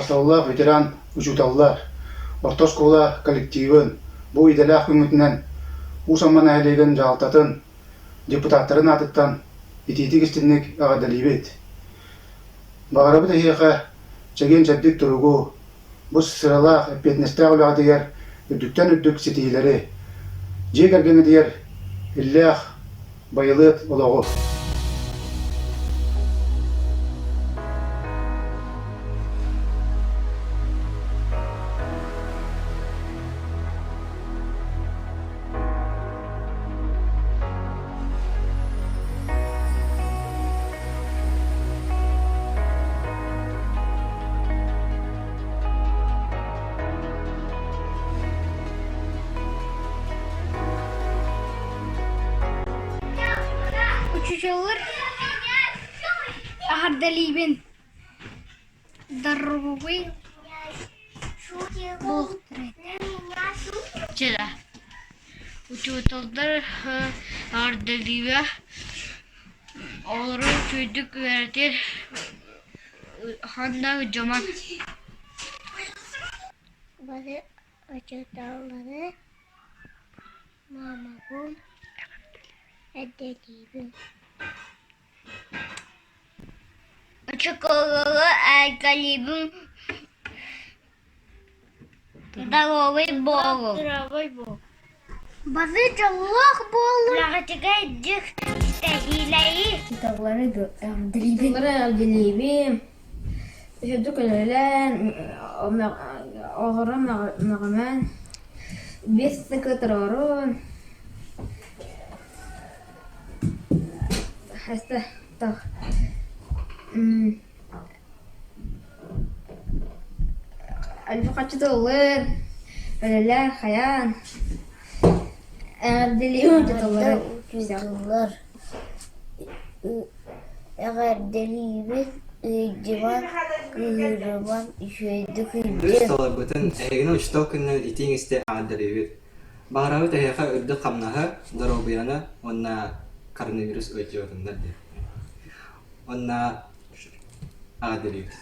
Убаастабыллаах ветеран учууталлар, орто оскуола коллективын бу идэлээх күҥҥүтүнэн Уус Амма нэһилиэгин дьаһалтатын депутаттарын аатыттан итиитик-истиҥник эҕэрдэлиибит! Баҕарабыт эһиэхэ чэгиэн-чэбдик туругу, бу сыралаах, эппиэтинэстээх үлэҕитигэр үрдүктэн үрдүк ситиһиилэри, дьиэ кэргэҥҥитигэр иллээх, байылыат олоҕу! Учучаллар аһардалиибин Дарбуй Чэ Учууталлар аҕардалыыга Оҕолору үчүгэйдик үөрэтэр ханна дьомо Бары учууталлары маамабын эрдэлиибин Учууталлары эҕэрдэлиибин Здоровый буолуҥ Бары дьоллоох буолуҥ Үчүгэй ситиһиилэри Учууталлары эҕэрдэлиибин Үһүдүк үлэлээн оҕоро мөҕүмэн биэс сыкы туруорун Альфа-хаччыта ыллыыр, үлэлээн хайаан, эҕэрдэлиибин учууталлары Учууталлар эҕэрдэлиибин ыйдьыман, кыыһырыман, үчүгэйдик Үс ыйдьын таларбытын эһигини учуутал күнүнэн итииҥ-истиҥ эҕэрдэлиибит. Баҕарабыт эһиэхэ үрдүк хамнаһы, доруобуйаны уонна коронавирус ыалдьыбатыннар диэн. Уонна эҕэрдэлиибит.